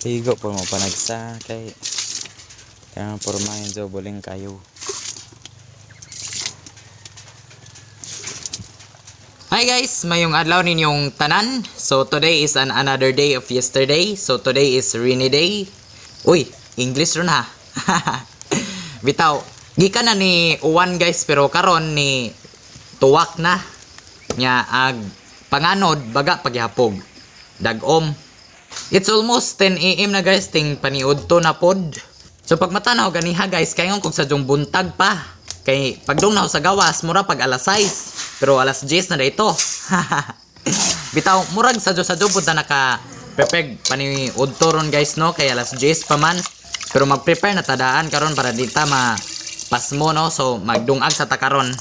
Sigo po mo panagsa kay kaya pormahin sa buling kayo. Hi guys, mayong adlaw ninyong tanan. So today is an another day of yesterday. So today is rainy day. Uy, English ron ha. Bitaw, gikan na ni uwan guys, pero karon ni tuwak na. Nya ag panganod baga paghapog. Dagom. It's almost 10 AM na guys, ting paniudto na pod. So pag matanaw ganiha guys, kayon kog sadyong buntag pa. Kay pagdong na sa gawas, mura pag alas 6. Pero alas 10 na dito. Bitaw, murag sadyo-sadyo pud ta naka prepare paniudto ron guys no, kay alas 10 pa man. Pero mag-prepare na tadaan karon para di ta ma pasmo no. So magdungag sa ta karon.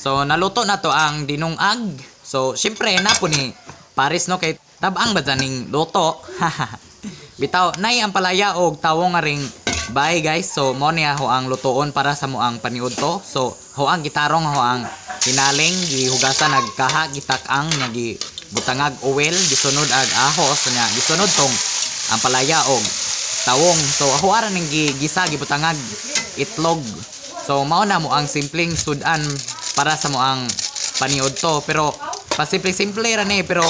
So naluto na to ang dinungag. So syempre na po ni Paris no, kay tabang ba ning luto. Bitaw nay ang palaya og tawo nga ring bye guys. So mo niya ho ang lutoon para sa mo ang paniudto. So ho ang gitarong, ho ang hinaling, gihugasan nagkaha, gitak-ang nya, gibutangag oil, gisunod ag ahos nya, gisunod tong ang palaya og tawong. So ho ara ning gigisa, gibutangag itlog. So mao na mo ang simpleng sudan para sa mo ang paniudto, pero pasimple-simple ra ni, pero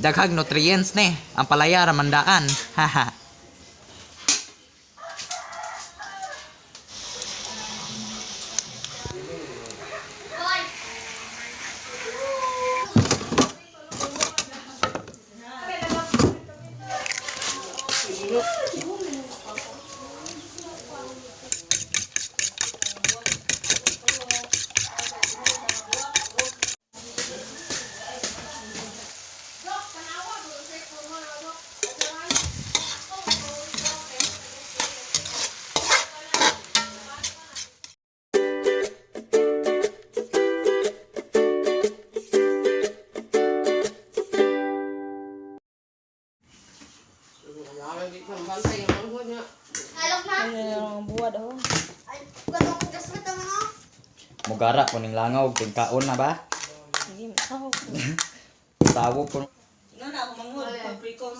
daghag nutrients ni ang palaya ra mandaan. Haha. Alok na. Ang buwad oh. Ay, ganun ko gas na no? Mugara po ning langaw tingkaon na ba? Sige, ako. Sawo po. Ino na ako mangod pag precos.